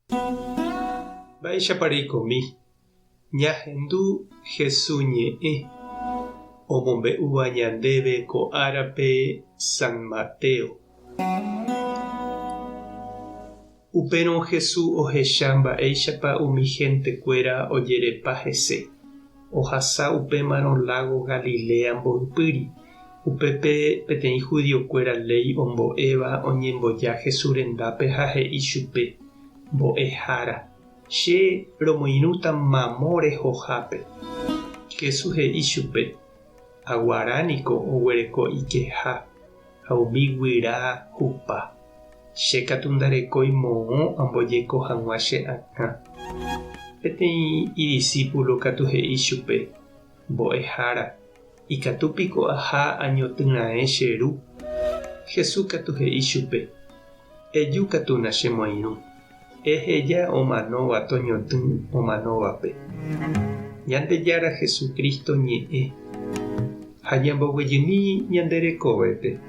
Mba'éichapa reikomi ñahendu Hesu ñe'ẽ omombe'úva ñandéve ko árape San Mateo? Upérõ Hesu ohecha mba'éichapa umi hentekuéra ojerepa hese. Ohasa upémarõ lágo Galilea mboypýri. Upépe peteĩ judiokuéra léi ombo'éva oñemboja Jesús rendápe ha he'i chupe, Mbo'ehára, che romoirũta mamo rehohápe. Jesús he'i chupe, Aguara niko oguereko ikeha ha umi guyra hupa. Che katu ndarekói moõ ambojeko hag̃ua che akã. Peteĩ idisípulo katu he'i chupe, Mbo'ehára, ikatu piko aha añotỹ raẽ che ru? Jesús katu he'i chupe, Eju katu nachemoirũ, eheja omanóva toñotỹ omanóvape. Ñandejára Jesucristo ñe'ẽ ha ñamboguejymi ñande rekovépe.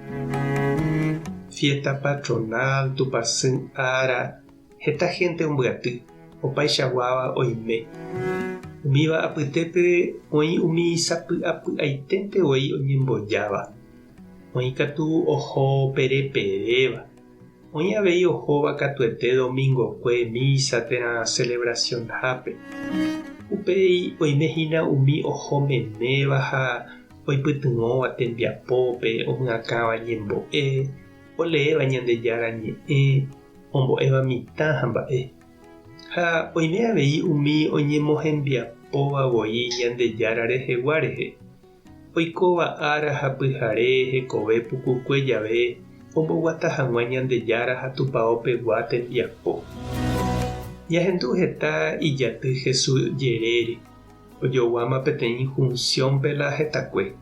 Fiesta patronal, Tupãsy ára, heta hénte ombyaty, opaichaguáva oime. Umíva apytépe oĩ umi sapy'apy'aiténte voi oñembojáva. Oĩ katu oho pereperéva. Oĩ avei ohóva katuete domingokue misa térã celebracionhápe. Upéi oime hína umi oho meméva ha oipytyvõva tembiapópe, omyakãva ñembo'e, oleéva Ñandejára Ñe'ẽ, ombo'éva mitã ha mba'e. Ha oime avei umi oñemohembiapóva voi Ñandejára rehegua rehe. Oikóva ára ha pyhare hekove pukukue jave omboguata hag̃ua Ñandejára ha Tupao pegua tembiapo. Ñahendu heta ijaty Jesús jerére, ojoguáma peteĩ junción-pe la hetakue.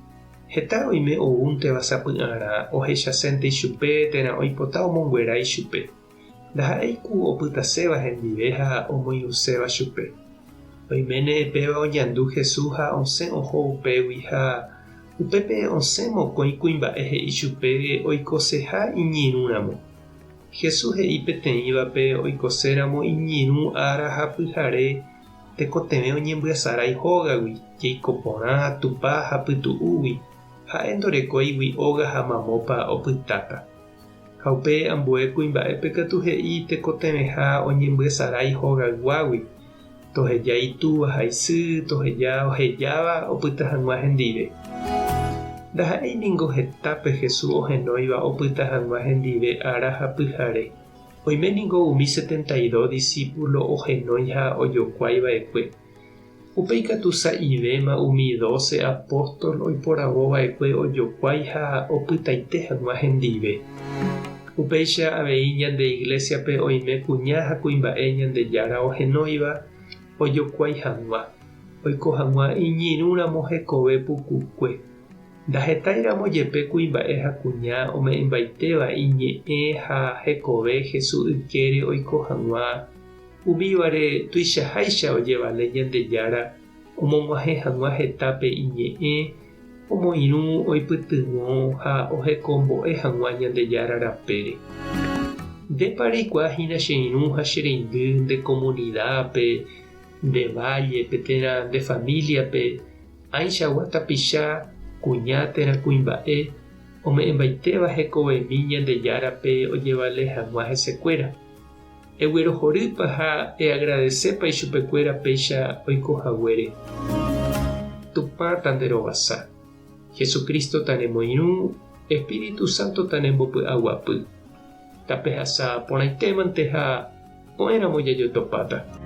Heta oime oúnteva sapy'arã ohechasénte ichupe térã oipota omonguera ichupe. Ndaha'éi ku opytaséva hendive ha omoirũséva chupe. Oiméne péva oñandu Jesús ha osẽ oho upégui ha upépe osẽ mokõi kuimba'e he'i chupe oikoseha iñirũramo. Jesús he'i peteĩvape oikoséramo iñirũ ára ha pyhare tekotevẽ oñembyasarái hógagui, jeiko porã, tupa ha pytu'úgui, ha'e ndorekóigui óga ha mamópa opytáta. Ha upe ambue kuimba'épe katu he'i tekotevẽha oñembyesarái hogayguágui, toheja itúva ha isy, toheja ohejáva opyta hag̃ua hendive. Ndaha'éi ningo hetápe Jesús ohenóiva opyta hag̃ua hendive ára ha pyhare. Oime ningo umi 72 disípulo ohenói ha ojokuái va'ekue. Upéi katu sa'ivéma umi dóse apóstol oiporavo va'ekue ojokuái ha opytaite hag̃ua hendive. Upéicha avei ñande iglésiape oime kuña ha kuimba'e Ñandejára ohenóiva ojokuái hag̃ua, oiko hag̃ua iñirũramo hekove pukukue. Ndahetáiramo jepe kuimba'e ha kuña ome'ẽmbaitéva iñe'ẽ ha hekove Jesús ykére oiko hag̃ua, Umívare tuichaháicha ojevale Ñandejára omog̃uahẽ hag̃ua hetápe iñe'ẽ, omoirũ, oipytyvõ ha ohekombo'e hag̃ua Ñandejára rapére. Ndépa reikuaa hína che irũ ha che reindy nde komunidápe, nde vállepe térã nde famíliape ãichagua tapicha, kuña térã kuimba'e, ome'ẽmbaitéva hekovemi Ñandejárape ojevale hag̃ua hesekuéra? Eguerohorýpa ha eagradesépa ichupekuéra péicha oiko haguére? Tupã tanderovasa. Jesucristo tanemoirũ, Espíritu Santo tanembopy'aguapy. Tapehasa porãitémante ha ko'ẽramo jajotopáta.